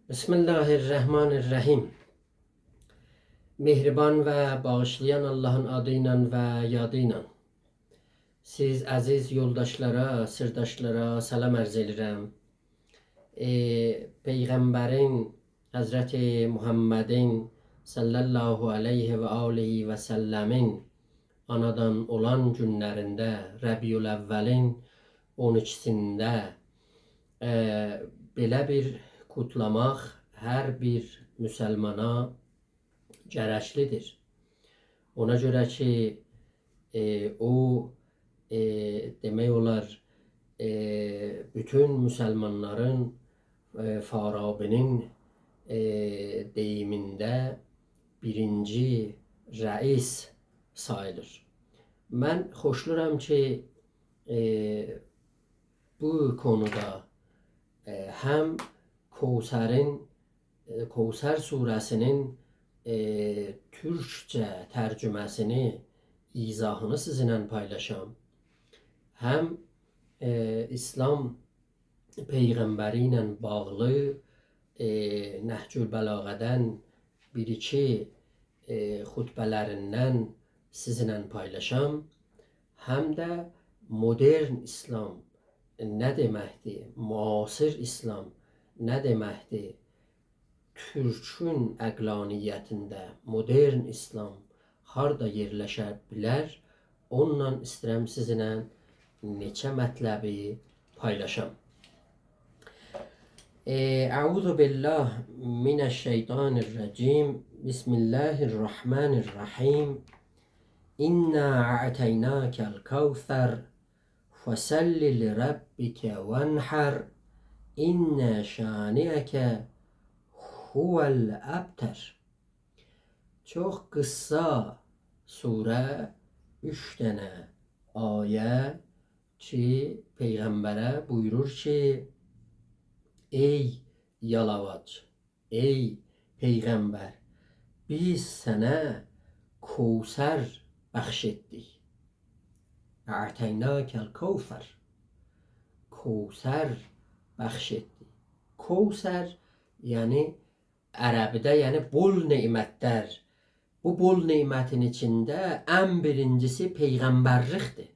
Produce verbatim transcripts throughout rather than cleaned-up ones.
بسم الله الرحمن الرحیم. مهربان و باغیشلایان آللاهین آدی ایله و یادی ایله. سیز عزیز یولداشلارا، سیرداشلارا سلام عرض ائدیرم. ائ، پیغمبرین، حضرت محمدین صلی الله علیه و آله و سلمین آنادان اولان گونلرینده، ربیع‌الاولین اون ایکیسینده، ائ، بئله بیر قوتلاماق هر بیر مسلمانا گرکلیدیر. اونا گؤره کی، ائ، او، ائ، دئمک اولار، ائ، بوتون مسلمانلارین، ائ، فارابی‌نین، ائ، دئییمینده بیرینجی رئیس ساییلیر. من خوشلورام کی، ائ، بو قونودا، ائ، هم کوثرین، ائ، کوثر سوره‌سی‌نین، ائ، تورکجه ترجمه‌سینی، ایضاحینی سیزینله پایلاشام، هم، ائ، اسلام پیغمبری ایله باغلی، ائ، نهج‌البلاغه‌دن بیر-ایکی، ائ، خطبه‌لریندن سیزینله پایلاشام، هم ده مدرن اسلام نه دئمکدیر، معاصر اسلام نه دئمکدیر، تورکون عقلانیتینده مدرن اسلام هاردا یئرلشه بیلر، اونونلا ایسته‌ییرم سیزینله نئچه مطلبی پایلاشام. ائ، أعوذ بالله من الشیطان الرجیم. بسم الله الرحمن الرحیم. إنا أعطیناک الکوثر، فصل لربک وانحر، إن شانئک هو الأبتر. چوخ قیسا سوره، اوچ دنه آیه کی، پیغمبره بویورور کی، ای یالاواج، ای پیغمبر، بیز سنه کوثر بخش ائتدیک. أعطیناک الکوثر. کوثر بخش ائتدیک. کوثر، یعنی عربیده، یعنی بول نعمتلر. بو بول نعمتین ایچینده ان بیرینجیسی پیغمبرلیکدیر.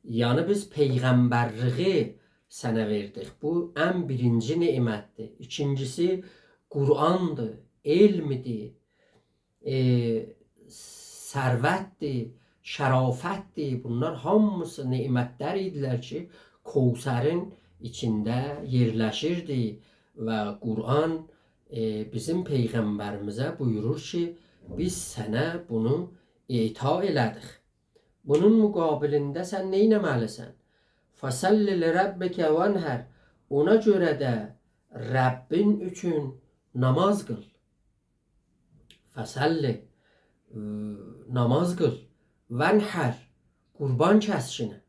یعنی بیز پیغمبرلیگی سنه وئردیک. بو ان بیرینجی نعمتدیر. ایکینجیسی قرآندیر، علمدیر، ائ، ثروتدیر، شرافتدیر. بونلار هامیسی نعمتلر ایدیلر کی، کوثرین ایچینده یئرلشیردی و قرآن، ائ، بیزیم پیغمبریمیزه بویورور کی، بیز سنه بونو اعطا ائله‌دیک. بونون مقابلینده سن نه ائتمه‌لیسن؟ فصل لربک وانحر. اونا گؤره ده ربّین اوچون نماز قیل. فصل، ائ، نماز قیل. وانحر، قربان کسگینه.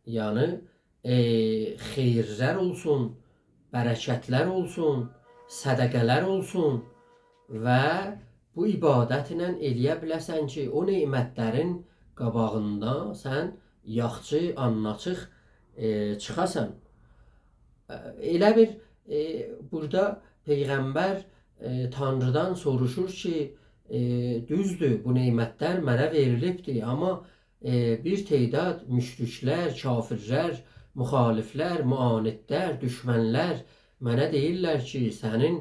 یعنی، ائ، خیرلر اولسون، برکتلر اولسون، صدقه‌لر اولسون و بو عبادتله ائلیه بیله‌سن کی، او نعمتلرین قاباغیندا سن یاخشی، آلن‌آچیق، ائ، چیخاسان. ائ، ائله بیر، ائ، بورادا پیغمبر، ائ، تانریدان سوروشور کی، ائ، دوزدور، بو نعمتلر منه وئریلیبدیر، آمما، ائ، بیر تعداد مشرکلر، کافرلر، مخالفلر، معاندلر، دوشمنلر منه دئییرلر کی، سنین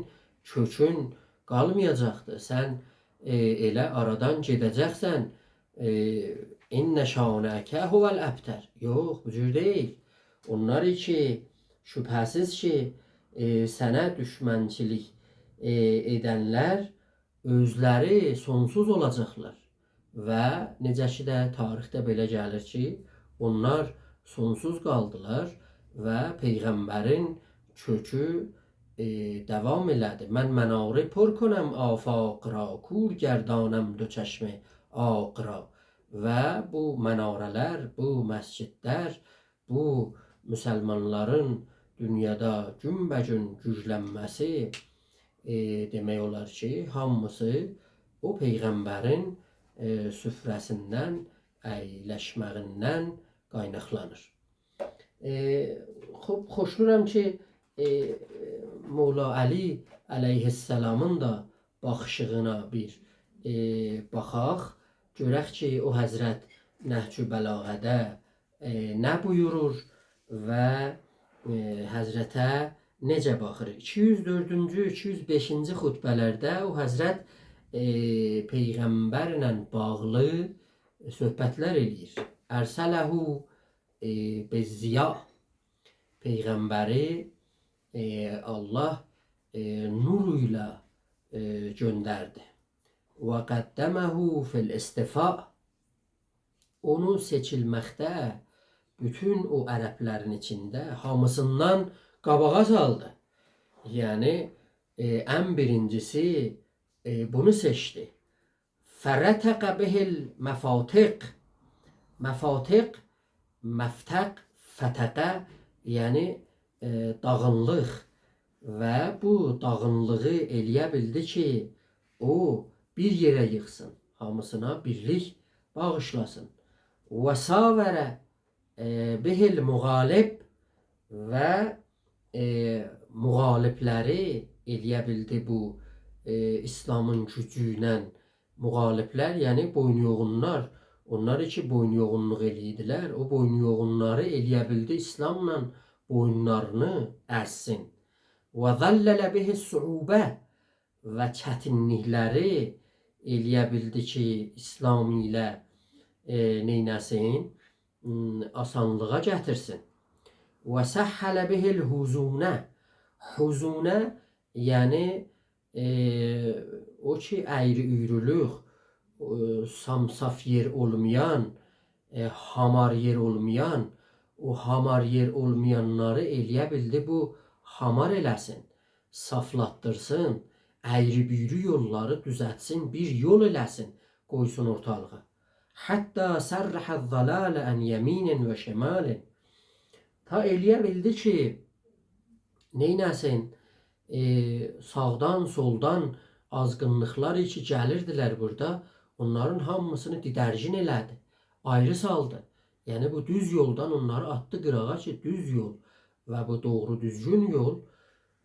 کؤکون قالمایاجاقدیر، سن، ائ، ائله آرادان گئده‌جکسن، ائ، «إن شانئک هو الأبتر». یوخ، بو جور دئییل. اونلار کی، شبهه‌سیز کی، ائ، سنه دوشمنچیلیک، ائ، ائدنلر اؤزلری سونسوز اولاجاقلار. و نئجه کی ده تاریخده بئله گلیر کی، اونلار سونسوز قالدیلار و پیغمبرین کؤکو، ائ، داوام ائله‌دی. «من مناره پر کنم آفاق را، کور گردانم دو چشم عاق را». و بو مناره‌لر، بو مسجدلر، بو مسلمانلارین دونیادا گون‌به‌گون گوجلنمه‌سی، ائ، دئمک اولار کی، هامیسی او پیغمبرین، ائ، سفره‌سیندن، اَیلشمه‌ییندن قایناقلانیر. ائ، خوب، خوشلورام کی، ائ، مولا علی علیه‌السلامین دا باخیشیغینا بیر، ائ، باخاق. گؤرک کی، او حضرت نهج‌البلاغه‌ده، ائ، نه بویورور و، ائ، حضرته نئجه باخیر. ایکی یوز دؤردونجو، ایکی یوز بئشینجی خطبه‌لرده او حضرت، ائ، پیغمبرله باغلی صحبت‌لر ائله‌ییر. «أرسله، ائ، بالضیاء». پیغمبری، ائ، الله، ائ، نور ایله، ائ، گؤندردی. «وقدمه فی الاصطفاء». اونو سئچیلمکده بوتون او عرب‌لرین ایچینده هامیسیندان قاباغا سالدی. یعنی، ائ، ان بیرینجیسی، ائ، بونو سئچدی. «فرتق به المفاتق». مفاتق، مفتق، فتق، یعنی، ائ، داغینلیق. و بو داغینلیغی ائله‌یه بیلدی کی، او بیر یئره ییغسین، هامیسینا بیرلیک باغیشلاسین. «وساور، ائ، به المغالب». و، ائ، مغالب‌لری ائله‌یه بیلدی بو، ائ، ایسلامین گوجو ایله. مغالب‌لر، یعنی بوین‌یوغونلار، اونلار کی بوین‌یوغونلوق ائله‌ییردیلر، او بوین‌یوغونلاری ائله‌یه بیلدی ایسلاملا بویونلارینی ازسین. «وذلل به الصعوبة». و چتینلیک‌لری ائله‌یه بیلدی کی، ایسلام ایله، ائ، نئینه‌سین؟ هوم، آسانلیغا گتیرسین. «وسهل به الحزونة». حزونة، یعنی، ائ، او کی، اَیری-اویرولوک، ائ، سام‌صاف یئر اولمایان، ائ، هامار یئر اولمایان، او هامار یئر اولمایانلاری ائله‌یه بیلدی بو هامار ائله‌سین، صافلاتدیرسین، اَیری-بویرو یوللاری دوزلتسین، بیر یول ائله‌سین، قویسون اورتالیغا. «حتی سرّح الضلال عن یمین و شمال». تا ائله‌یه بیلدی کی، نئینه‌سین؟ ائ، ساغدان، سولدان آزغینلیقلار کی گلیردیلر بورادا، اونلارین هامیسینی دیدرگین ائله‌دی، آیری سالدی. یعنی بو دوز یولدان اونلاری آتدی قیراغا کی، دوز یول و بو دوغرو دوزگون یول،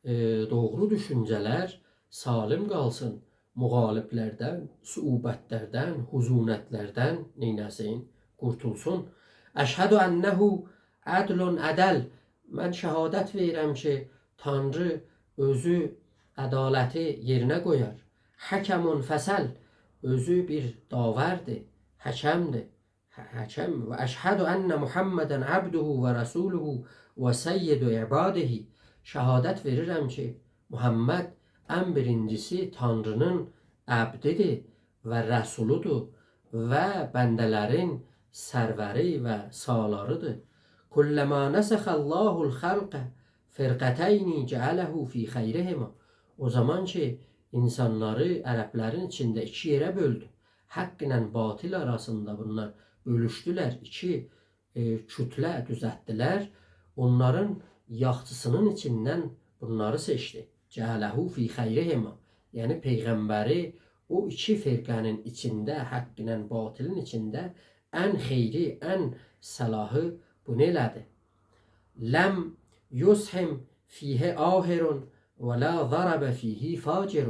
ائ، دوغرو دوشونجه‌لر سالم قالسین، مغالب‌لردن، صعوبت‌لردن، حزونت‌لردن نئینه‌سین؟ قورتولسون. «أشهد أنه عدل عدل». من شهادت وئریرم کی، تانری اؤزو عدالتی یئرینه قویار. «حکم فصل». اؤزو بیر داوردیر، حکمدیر. ح-، حکم. «وأشهد أن محمدا عبده ورسوله وسيد عباده». شهادت وئریرم کی، محمد ان بیرینجیسی تانری‌نین عبدیدیر و رسولودور و بنده‌لرین سروری و سالاریدیر. «كلما نسخ الله الخلق فرقتين جعله في خيرهما». او زامان کی، اینسانلاری عرب‌لرین ایچینده ایکی یئره بؤلدو، حق ایله باطل آراسیندا بونلار بؤلوشدولر، ایکی، ائ، کوتله دوزلتدیلر. اونلارین یاخشیسینین ایچیندن بونلاری سئچدی. «جعله في خيرهما». یعنی پیغمبری او ایکی فرقه‌نین ایچینده، حق ایله باطلین ایچینده ان خیری، ان صلاحی بونو ائله‌دی. «لم يسهم فيه عاهر ولا ضرب فيه فاجر».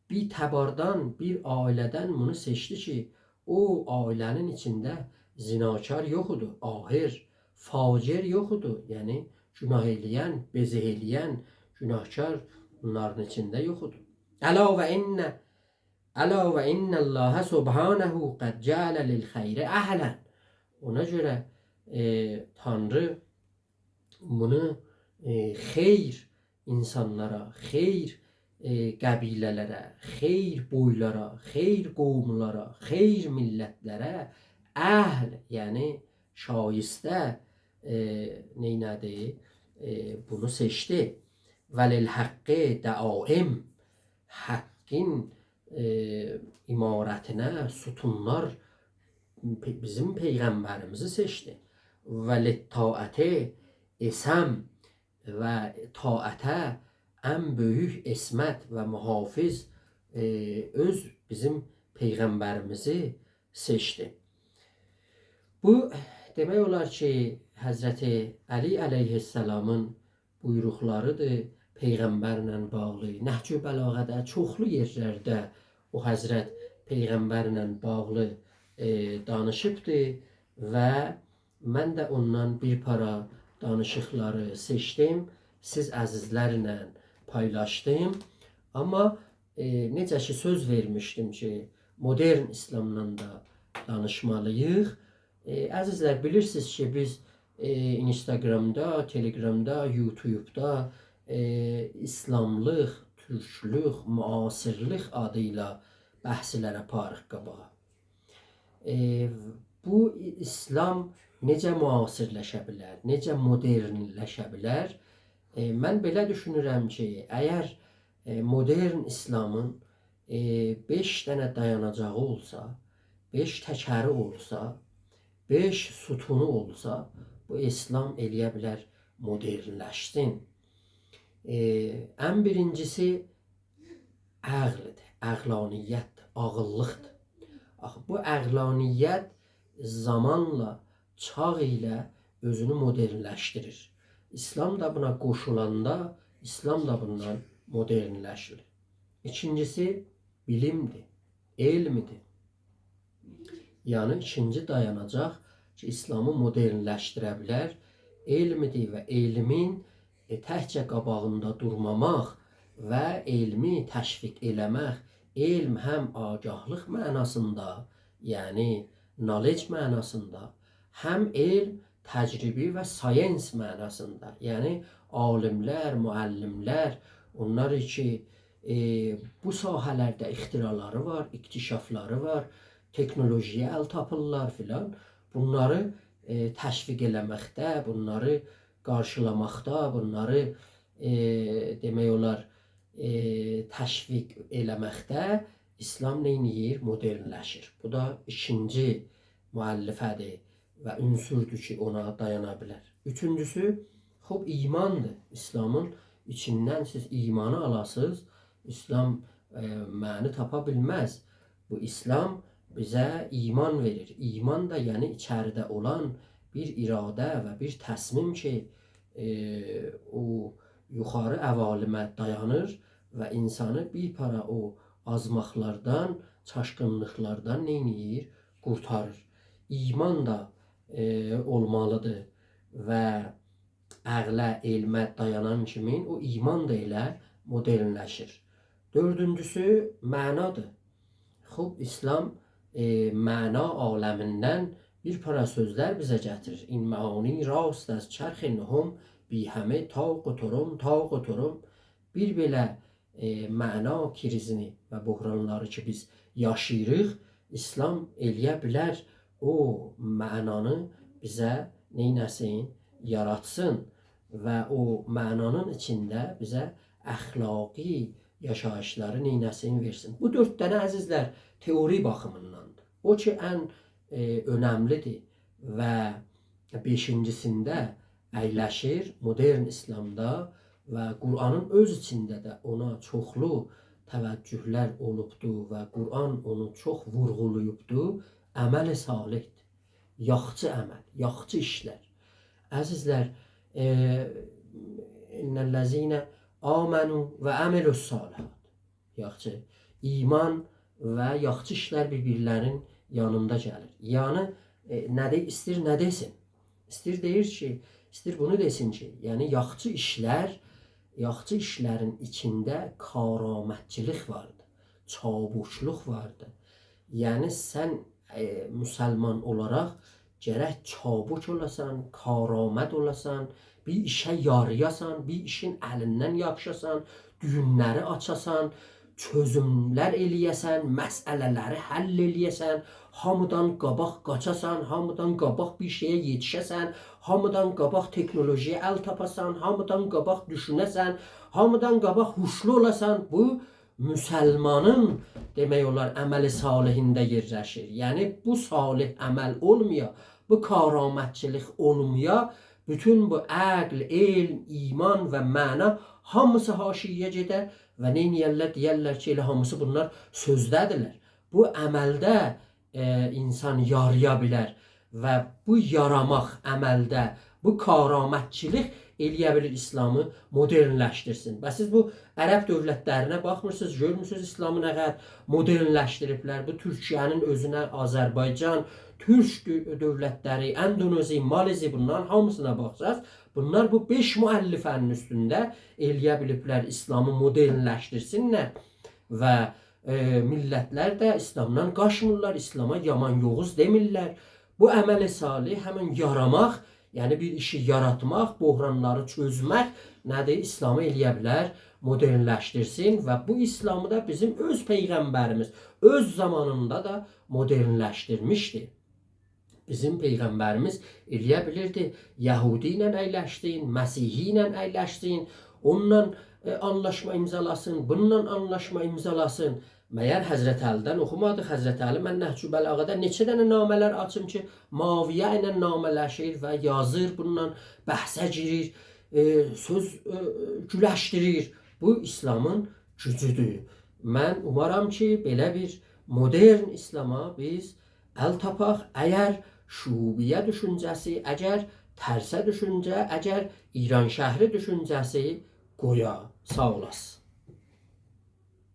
بیر تباردان، بیر عائله‌دن بونو سئچدی کی، او عائله‌نین ایچینده زناکار یوخ ایدی، عاهر، فاجر یوخ ایدی. یعنی گناه ائله‌ین، بزه ائله‌ین، گناهکار بونلارین ایچینده یوخ ایدی. «ألا وإن، ألا وإن الله سبحانه قد جعل للخير أهلا». اونا گؤره، ائ، تانری بونو، ائ، خیر اینسانلارا، خیر، ائ، قبیله‌لره، خیر بویلارا، خیر قوملارا، خیر میللت‌لره اهل، یعنی شایسته، ائ، نئینه‌دی؟ ائ، بونو سئچدی. «وللحق دعائم». حقین، ائ، عمارتینه ستونلار پئ-، بیزیم پیغمبریمیزی سئچدی. «وللطاعة عصم». و طاعته ان بؤیوک عصمت و محافظ، ائ، اؤز بیزیم پیغمبریمیزی سئچدی. بو، دئمک اولار کی، حضرت علی علیه‌السلامین بویروقلاریدیر پیغمبرله باغلی. نهج‌البلاغه‌ده چوخلو یئرلرده او حضرت پیغمبرله باغلی، ائ، دانیشیبدی و من ده اوندان بیر پارا دانیشیقلاری سئچدیم، سیز عزیزلرله پایلاشدیم. آمما، ائ، نئجه کی سؤز وئرمیشدیم کی، مدرن ایسلامدان دا دانیشمالی‌ییق. ائ، عزیزلر، بیلیرسینیز کی، بیز، ائ، اینستاگرامدا، تلگرامدا، یوتیوبدا، ائ، ایسلاملیق، تورکلوک، معاصرلیک آدی ایله بحثلر آپاریریق قاباغا. ائ، بو ای-، ایسلام نئجه معاصرلشه بیلر، نئجه مدرنلشه بیلر؟ ائ، من بئله دوشونورم کی، اگر، ائ، مدرن ایسلامین، ائ، بئش دنه دایاناجاغی اولسا، بئش تکری اولسا، بئش ستونو اولسا، بو ایسلام ائلیه بیلر مدرنلشسین. ائ، ان بیرینجیسی عقلدیر، عقلانیتدیر، عاغیللیقدیر. آخی بو عقلانیت زامانلا، چاغ ایله اؤزونو مدرنلشدیریر. ایسلام دا بونا قوشولاندا، ایسلام دا بوندان مدرنلشیر. ایکینجیسی بیلیمدیر، علمدیر. یعنی ایکینجی دایاناجاق کی، ایسلامی مدرنلشدیره بیلر، علمدیر و علمین، ائ، تکجه قاباغیندا دورماماق و علمی تشویق ائله‌مک، علم هم آگاهلیق معناسیندا، یعنی knowledge معناسیندا، هم علم تجربی و science معناسیندا. یعنی عالیملر، معلملر، اونلار کی، ائ، بو ساحه‌لرده اختراعلاری وار، اکتشافلاری وار، تکنولوژی‌یه ال تاپیرلار فلان. بونلاری، ائ، تشویق ائله‌مکده، بونلاری قارشیلاماقدا، بونلاری، ائ، دئمک اولار، ائ، تشویق ائله‌مکده ایسلام نئینیر؟ مدرنلشیر. بو دا ایکینجی مؤلفه‌دیر و عنصردور کی، اونا دایانا بیلر. اوچونجوسو، خوب، ایماندیر. ایسلامین ایچیندن سیز ایمانی آلاسینیز، ایسلام، ائ، معنی تاپا بیلمز. بو ایسلام بیزه ایمان وئریر. ایمان دا، یعنی ایچریده اولان بیر اراده و بیر تصمیم کی، ائ، او یوخاری عوالمه دایانیر و اینسانی بیر پارا او آزماقلاردان، چاشقینلیقلاردان نئینیر؟ قورتاریر. ایمان دا، ائ، اولمالیدیر و عقله، علمه دایانان کیمین او ایمان دا ائله مدرنلشیر. دؤردونجوسو معنادیر. خوب، ایسلام، ائ، معنا عالمیندن بیر پارا سؤزلر بیزه گتیریر. «این معانی راست از چرخ نهم، بی همه طاق و طرم، طاق و طرم.» بیر بئله، ائ، معنا کریزینی و بحرانلاری کی، بیز یاشاییریق، ایسلام ائلیه بیلر او معنانی بیزه نئینه‌سین؟ یاراتسین و او معنانین ایچینده بیزه اخلاقی یاشاییشلاری نئینه‌سین؟ وئرسین. بو دؤرد دنه، عزیزلر، تئوری باخیمینداندیر. او کی، ان، ائ، اؤنملیدیر و بئشینجیسینده اگلشیر مدرن ایسلامدا و قرآنین اؤز ایچینده ده اونا چوخلو توجه‌لر اولوبدو و قرآن اونو چوخ وورغولاییبدی، عمل صالحدیر. یاخشی عمل، یاخشی ایشلر. عزیزلر، ائ، «إن الذین آمنوا و عملوا الصالحات». یاخشی، ایمان و یاخشی ایشلر بیر-بیرلرینین یانیندا گلیر. یعنی، ائ، نه دئ-، ایستیر نه دئسین؟ ایستیر دئییر کی، ایستیر بونو دئسین کی، یعنی یاخشی ایشلر، یاخشی ایشلرین ایچینده کارآمدچیلیک واردیر، چابوکلوق واردیر. یعنی سن، ائ، مسلمان اولاراق گرک چابوک اولاسان، کارآمد اولاسان، بیر ایشه یارایاسان، بیر ایشین الیندن یاپیشاسان، دویونلری آچاسان، چؤزوملر ائلیه‌سن، مسئله‌لری حل ائلیه‌سن، هامیدان قاباق قاچاسان، هامیدان قاباق بیر شئیه یئتیشه‌سن، هامیدان قاباق تکنولوژی‌یه ال تاپاسان، هامیدان قاباق دوشونه‌سن، هامیدان قاباق هوشلو اولاسان. بو مسلمانین، دئمک اولار، عمل صالحینده یئرلشیر. یعنی، بو صالح عمل اولمایا، بو کارآمدچیلیک اولمایا، بوتون بو عقل، علم، ایمان و معنا هامیسی حاشیه‌یه گئدر و نئینیه‌رلر؟ دئیرلر کی، ائله هامیسی بونلار سؤزده‌دیرلر. بو عملده، ائ، اینسان یارایا بیلر و بو یاراماق عملده، بو کارآمدچیلیک ائلیه بیلیر ایسلامی مدرنلشدیرسین. و سیز بو عرب دؤولتلرینه باخمیرسینیز، گؤرمورسونوز ایسلامی نه قدر مدرنلشدیریبلر. بو تورکیه‌نین اؤزونه، آذربایجان، تورک دؤ-، دؤولتلری، اندونزی، مالزی، بونلارین هامیسینا باخساز، بونلار بو بئش مؤلفه‌نین اوستونده ائلیه بیلیبلر ایسلامی مدرنلشدیرسینلر و ائ، میللتلر ده ایسلامدان قاچمیرلار، ایسلاما یامان یوووز دئمیرلر. بو عمل صالح، همین یاراماق، یعنی بیر ایشی یاراتماق، بحرانلاری چؤزمک نه‌دیر؟ ایسلامی ائلیه بیلر مدرنلشدیرسین و بو ایسلامی دا بیزیم اؤز پیغمبریمیز اؤز زامانیندا دا مدرنلشدیرمیشدی. بیزیم پیغمبریمیز ائلیه بیلیردی یهودی ایله اَیلشسین، مسیحی ایله اَیلشسین، اونونلا، ائ، آنلاشما امضالاسین، بونونلا آنلاشما امضالاسین. مگر حضرت علی‌دن اوخومادی؟ حضرت علی، من نهج‌البلاغه‌ده نئچه دنه نامه‌لر آچیم کی، معاویه ایله نامه‌لشیر و یازیر، بونونلا بحثه گیریر، ائ، سؤز، ائ، گولشدیریر. بو ایسلامین گوجودور. من اومارام کی، بئله بیر مدرن ایسلاما بیز ال تاپاق، اگر شعوبیه دوشونجه‌سی، اگر ترسه دوشونجه، اگر ایرانشهری دوشونجه‌سی قویا. ساغ اولاسین.